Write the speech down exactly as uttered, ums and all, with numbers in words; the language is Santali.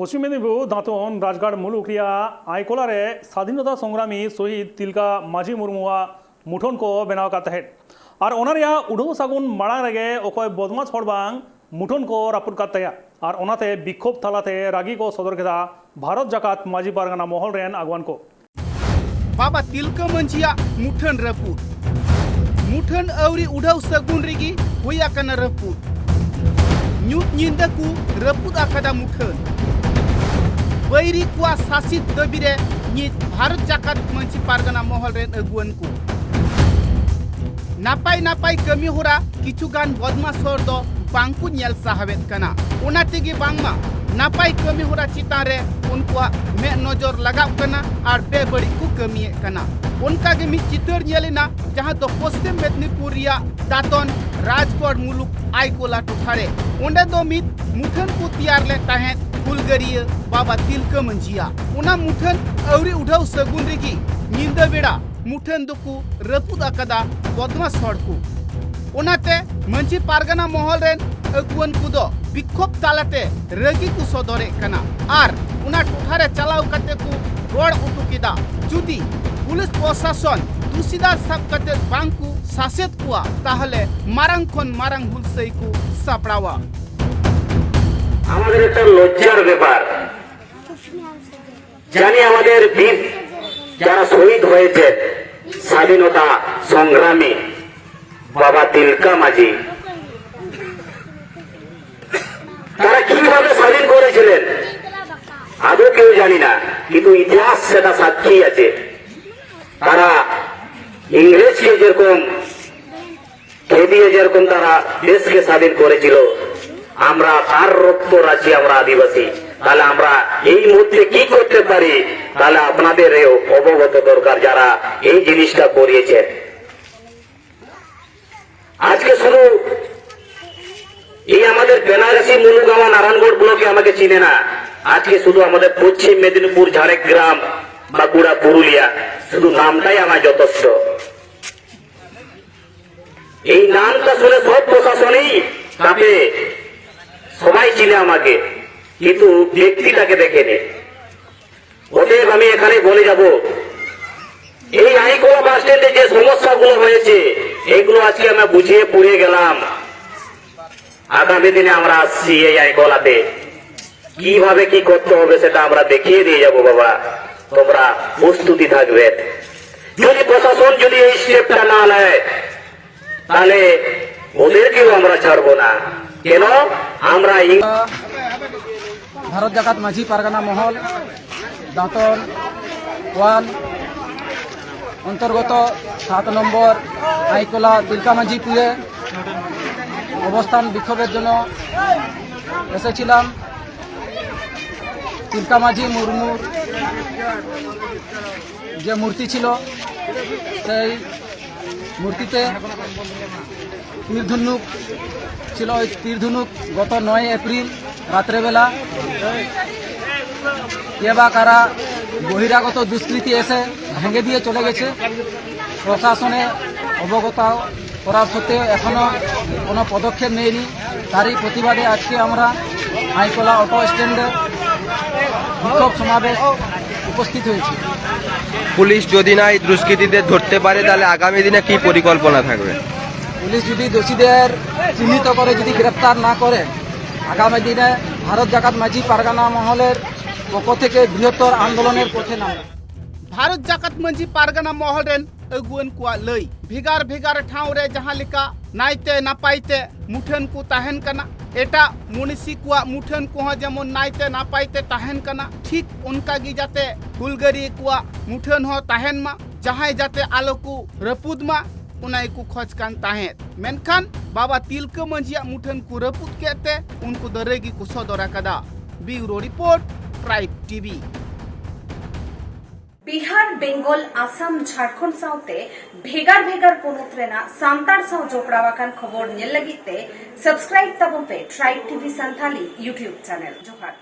ᱯᱚᱥᱪᱤᱢ ᱢᱮᱫᱤᱱᱤᱯᱩᱨ ᱫᱟᱸᱛᱚᱱ ᱨᱟᱡᱽᱜᱟᱲ ᱢᱩᱞᱩᱠ ᱨᱮᱭᱟᱜ ᱟᱭᱠᱳᱞᱟ ᱨᱮ ᱥᱟᱫᱷᱤᱱᱚᱛᱟ ᱥᱚᱝᱜᱨᱟᱢᱤ ᱥᱚᱦᱤᱫ ᱛᱤᱞᱠᱟ ᱢᱟᱹᱡᱷᱤ ᱢᱩᱨᱢᱩᱣᱟᱜ ᱢᱩᱴᱷᱟᱹᱱ ᱠᱚ ᱵᱮᱱᱟᱣ ᱟᱠᱟᱫ ᱛᱟᱦᱮᱸᱫ᱾ ᱟᱨ ᱚᱱᱟ ᱨᱮᱭᱟᱜ ᱩᱰᱷᱟᱹᱣ ᱥᱟᱹᱜᱩᱱ ᱢᱟᱲᱟᱝ ᱨᱮᱜᱮ ᱚᱠᱚᱭ ᱵᱚᱫᱢᱟᱥ ᱦᱚᱲ ᱵᱟᱝ ᱢᱩᱴᱷᱟᱹᱱ ᱠᱚ ᱨᱟᱹᱯᱩᱫ ᱠᱟᱫ ᱛᱟᱭᱟ᱾ ᱟᱨ ᱚᱱᱟᱛᱮ ᱵᱤᱠᱠᱷᱳᱵ ᱛᱟᱞᱟᱛᱮ ᱨᱟᱹᱜᱤ ᱠᱚ ᱥᱚᱫᱚᱨ ᱠᱮᱫᱟ ᱵᱷᱟᱨᱚᱛ ᱡᱟᱠᱟᱛ ᱢᱟᱹᱡᱷᱤ ᱯᱟᱨᱜᱟᱱᱟ ᱢᱚᱦᱚᱞ ᱨᱮᱱ ᱟᱜᱩᱣᱟᱱ ᱠᱚ᱾ ᱵᱟᱵᱟ ᱛᱤᱞᱠᱟᱹ ᱢᱟᱹᱡᱷᱤᱭᱟᱜ ᱢᱩᱴᱷᱟᱹᱱ ᱨᱟᱹᱯᱩᱫ᱾ ᱢᱩᱴᱷᱟᱹᱱ ᱟᱹᱣᱨᱤ ᱩᱰᱷᱟᱹᱣ ᱥᱟᱹᱜᱩᱱ ᱨᱮᱜᱮ ᱦᱩᱭ ᱟᱠᱟᱱᱟ ᱨᱟᱹᱯᱩᱫ᱾ ᱧᱩᱛ ᱧᱤᱫᱟᱹ ᱠᱚ ᱨᱟᱹᱯᱩᱫ ᱟᱠᱟᱫᱟ ᱢᱩᱴᱷᱟᱹᱱ᱾ ᱵᱟᱹᱭᱨᱤ ᱠᱚᱣᱟᱜ ᱥᱟᱥᱤᱛ ᱫᱟᱹᱵᱤ ᱨᱮ ᱱᱤᱛ ᱵᱷᱟᱨᱚᱛ ᱡᱟᱠᱟᱛ ᱢᱟᱹᱡᱷᱤ ᱯᱟᱨᱜᱟᱱᱟ ᱢᱚᱦᱚᱞ ᱨᱮᱱ ᱟᱹᱜᱩᱣᱟᱹᱱ ᱠᱚ᱾ ᱱᱟᱯᱟᱭ ᱱᱟᱯᱟᱭ ᱠᱟᱹᱢᱤ ᱦᱚᱨᱟ ᱠᱤᱪᱷᱩ ᱜᱟᱱ ᱵᱚᱫᱢᱟᱥ ᱦᱚᱲ ᱫᱚ ᱵᱟᱝ ᱠᱚ ᱧᱮᱞ ᱥᱟᱦᱟᱣᱮᱫ ᱠᱟᱱᱟ᱾ ᱚᱱᱟ ᱛᱮᱜᱮ ᱵᱟᱝᱢᱟ ᱱᱟᱯᱟᱭ ᱠᱟᱹᱢᱤ ᱦᱚᱨᱟ ᱪᱮᱛᱟᱱ ᱨᱮ ᱩᱱᱠᱩᱣᱟᱜ ᱢᱮᱫ ᱱᱚᱡᱚᱨ ᱞᱟᱜᱟᱣ ᱠᱟᱱᱟ ᱟᱨ ᱵᱮᱵᱟᱹᱲᱤᱡ ᱠᱚ ᱠᱟᱹᱢᱤᱭᱮᱫ ᱠᱟᱱᱟ᱾ ᱚᱱᱠᱟ ᱜᱮ ᱢᱤᱫ ᱪᱤᱛᱟᱹᱨ ᱧᱮᱞ ᱮᱱᱟ, ᱡᱟᱦᱟᱸ ᱫᱚ ᱯᱚᱥᱪᱤᱢ ᱢᱮᱫᱽᱱᱤᱯᱩᱨ ᱨᱮᱭᱟᱜ ᱫᱟᱸᱛᱚᱱ ᱨᱟᱡᱽᱜᱚᱲ ᱢᱩᱞᱩᱠ ᱟᱭᱠᱳᱞᱟ ᱴᱚᱴᱷᱟ ᱨᱮ᱾ ᱚᱸᱰᱮ ᱫᱚ ᱢᱤᱫ ᱢᱩᱴᱷᱟᱹᱱ ᱠᱚ ᱛᱮᱭᱟᱨ ᱞᱮᱫ ᱛᱟᱦᱮᱸᱫ ᱦᱩᱞᱜᱟᱹᱨᱤᱭᱟᱹ ᱵᱟᱵᱟ ᱛᱤᱞᱠᱟᱹ ᱢᱟᱹᱡᱷᱤᱭᱟᱜ᱾ ᱚᱱᱟ ᱢᱩᱴᱷᱟᱹᱱ ᱟᱹᱣᱨᱤ ᱩᱰᱷᱟᱹᱣ ᱥᱟᱹᱜᱩᱱ ᱨᱮᱜᱮ ᱧᱤᱫᱟᱹ ᱵᱮᱲᱟ ᱢᱩᱴᱷᱟᱹᱱ ᱫᱚᱠᱚ ᱨᱟᱹᱯᱩᱫ ᱟᱠᱟᱫᱟ ᱵᱚᱫᱢᱟᱥ ᱦᱚᱲ ᱠᱚ᱾ ᱚᱱᱟᱛᱮ ᱢᱟᱹᱡᱷᱤ ᱯᱟᱨᱜᱟᱱᱟ ᱢᱚᱦᱚᱞ ᱨᱮᱱ ᱟᱹᱜᱩᱣᱟᱹᱱ ᱠᱚᱫᱚ ᱵᱤᱠᱠᱷᱳᱵ ᱛᱟᱞᱟᱛᱮ ᱨᱟᱹᱜᱤ ᱠᱚ ᱥᱚᱫᱚᱨᱮᱫ ᱠᱟᱱᱟ ᱟᱨ ᱚᱱᱟ ᱴᱚᱴᱷᱟ ᱨᱮ ᱪᱟᱞᱟᱣ ᱠᱟᱛᱮ ᱠᱚ ᱨᱚᱲ ᱦᱚᱴᱚ ᱠᱮᱫᱟ, ᱡᱩᱫᱤ ᱯᱩᱞᱤᱥ ᱯᱨᱚᱥᱟᱥᱚᱱ ᱫᱩᱥᱤᱫᱟᱨ ᱥᱟᱵ ᱠᱟᱛᱮ ᱵᱟᱝ ᱠᱚ ᱥᱟᱥᱮᱛ ᱠᱚᱣᱟ, ᱛᱟᱦᱚᱞᱮ ᱢᱟᱨᱟᱝ ᱠᱷᱚᱱ ᱢᱟᱨᱟᱝ ᱦᱩᱞᱥᱟᱹᱭ ᱠᱚ ᱥᱟᱯᱲᱟᱣᱟ᱾ আমাদের একটা লজ্জার ব্যাপার, জানি আমাদের বীর যারা শহীদ হয়েছে, স্বাধীনতা সংগ্রামী বাবা তিলকা মাঝি, তারা কিভাবে স্বাধীন করেছিলেন আদৌ কেউ জানি না, কিন্তু ইতিহাস সেটা সাক্ষী আছে। তারা ইংরেজকে যেরকম খেদিয়ে যেরকম তারা দেশকে স্বাধীন করেছিল, আমরা তার রক্ত রাশি, আমরা আদিবাসী। তাহলে আমরা এই মুহূর্তে কি করতে পারি, তাহলে আপনাদের এই অবগত দরকার, যারা এই জিনিসটা করিয়েছেন। আজকে শুধু এই আমাদের বেনারসি মুলুগামা নারায়ণগড় ব্লকে আমাকে চিনে না। আজকে শুধু আমাদের পশ্চিম মেদিনীপুর, ঝাড়গ্রাম, বাঁকুড়া, পুরুলিয়া, শুধু নামটাই আমার যথেষ্ট। এই নামটা শুনে সব প্রশাসনেই কাঁপে, সবাই চিনে আমাকে। কিন্তু ব্যক্তিটাকে দেখেনি। অতএব আমি এখানে বলে যাব, এই আইকোলা বাস স্ট্যান্ডে যে সমস্যাগুলো হয়েছে, এইগুলো আজকে আমরা বুঝিয়ে পড়িয়ে গেলাম। আগামী দিনে আমরা আসছি এই আইকোলাতে, কিভাবে কি করতে হবে সেটা আমরা দেখিয়ে দিয়ে যাব বাবা, তোমরা প্রস্তুতি থাকবে। যদি প্রশাসন যদি এই স্টেপটা না নেয়, তাহলে ওদেরকেও আমরা ছাড়বো না। কেন? আমরা ইং- ভারত জাকাত মাঝি পারগানা মহল, দাঁতন ওয়ান অন্তর্গত সাত নম্বর আইকোলা তিলকা মাঝি পীরে অবস্থান বিক্ষোভের জন্য এসেছিলাম। তিলকা মাঝি মুর্মুর যে মূর্তি ছিল, সেই মূর্তিতে তীর ধনুক ছিল। ওই তীর ধনুক গত নয় এপ্রিল রাত্রেবেলা কে বা কারা বহিরাগত দুষ্কৃতী এসে ভেঙে দিয়ে চলে গেছে। প্রশাসনে অবগত করা সত্ত্বেও এখনো কোনো পদক্ষেপ নেয়নি। তারই প্রতিবাদে আজকে আমরা আইকোলা অটো স্ট্যান্ডে বিক্ষোভ সমাবেশ উপস্থিত হয়েছি। পুলিশ যদি না এই দুষ্কৃতীদের ধরতে পারে, তাহলে আগামী দিনে কি পরিকল্পনা থাকবে? পুলিশ যদি দোষীদের চিহ্নিত করে, যদি গ্রেপ্তার না করে, আগামী দিনে ভারত জাকাত মাঝি পারগানা মহলের পক্ষ থেকে বৃহত্তর আন্দোলনের পথে নামবে। ᱵᱷᱟᱨᱚᱛ ᱡᱟᱠᱟᱛ ᱢᱟᱹᱡᱷᱤ ᱯᱟᱨᱜᱟᱱᱟ ᱢᱚᱦᱚᱞ ᱨᱮᱱ ᱟᱹᱜᱩᱣᱟᱹᱱ ᱠᱚᱣᱟᱜ ᱞᱟᱹᱭ᱾ ᱵᱷᱮᱜᱟᱨ ᱵᱷᱮᱜᱟᱨ ᱴᱷᱟᱶ ᱨᱮ ᱡᱟᱦᱟᱸ ᱞᱮᱠᱟ ᱱᱟᱭᱛᱮ ᱱᱟᱯᱟᱭ ᱛᱮ ᱢᱩᱴᱷᱟᱹᱱ ᱠᱚ ᱛᱟᱦᱮᱱ ᱠᱟᱱᱟ, ᱮᱴᱟᱜ ᱢᱩᱱᱤᱥᱤ ᱠᱚᱣᱟᱜ ᱢᱩᱴᱷᱟᱹᱱ ᱠᱚᱦᱚᱸ ᱡᱮᱢᱚᱱ ᱱᱟᱭᱛᱮ ᱱᱟᱯᱟᱭ ᱛᱮ ᱛᱟᱦᱮᱱ ᱠᱟᱱᱟ, ᱴᱷᱤᱠ ᱚᱱᱠᱟ ᱜᱮ ᱡᱟᱛᱮ ᱦᱩᱞᱜᱟᱹᱨᱤᱭᱟᱹ ᱠᱚᱣᱟᱜ ᱢᱩᱴᱷᱟᱹᱱ ᱦᱚᱸ ᱛᱟᱦᱮᱱ ᱢᱟ, ᱡᱟᱦᱟᱸᱭ ᱡᱟᱛᱮ ᱟᱞᱚ ᱠᱚ ᱨᱟᱹᱯᱩᱫ ᱢᱟ, ᱚᱱᱟ ᱜᱮᱠᱚ ᱠᱷᱚᱡᱽ ᱠᱟᱱ ᱛᱟᱦᱮᱸᱫ᱾ ᱢᱮᱱᱠᱷᱟᱱ ᱵᱟᱵᱟ ᱛᱤᱞᱠᱟᱹ ᱢᱟᱹᱡᱷᱤᱭᱟᱜ ᱢᱩᱴᱷᱟᱹᱱ ᱠᱚ ᱨᱟᱹᱯᱩᱫ ᱠᱮᱫ ᱛᱮ ᱩᱱᱠᱩ ᱫᱚ ᱨᱟᱹᱜᱤ ᱠᱚ ᱥᱚᱫᱚᱨ ᱟᱠᱟᱫᱟ᱾ Bureau report, tribe TV. Bihar, Bengal, Assam, Jharkhand ᱥᱟᱶᱛᱮ ᱵᱷᱮᱜᱟᱨ ᱵᱷᱮᱜᱟᱨ ᱯᱚᱱᱚᱛ ᱨᱮᱱᱟᱜ ᱥᱟᱱᱛᱟᱲ ᱥᱟᱶ ᱡᱚᱯᱲᱟᱣ ᱟᱠᱟᱱ ᱠᱷᱚᱵᱚᱨ ᱧᱮᱞ ᱞᱟᱹᱜᱤᱫ ᱛᱮ subscribe ᱛᱟᱵᱚᱱ ᱯᱮ Tribe T V Santali YouTube channel᱾ ᱡᱚᱦᱟᱨ᱾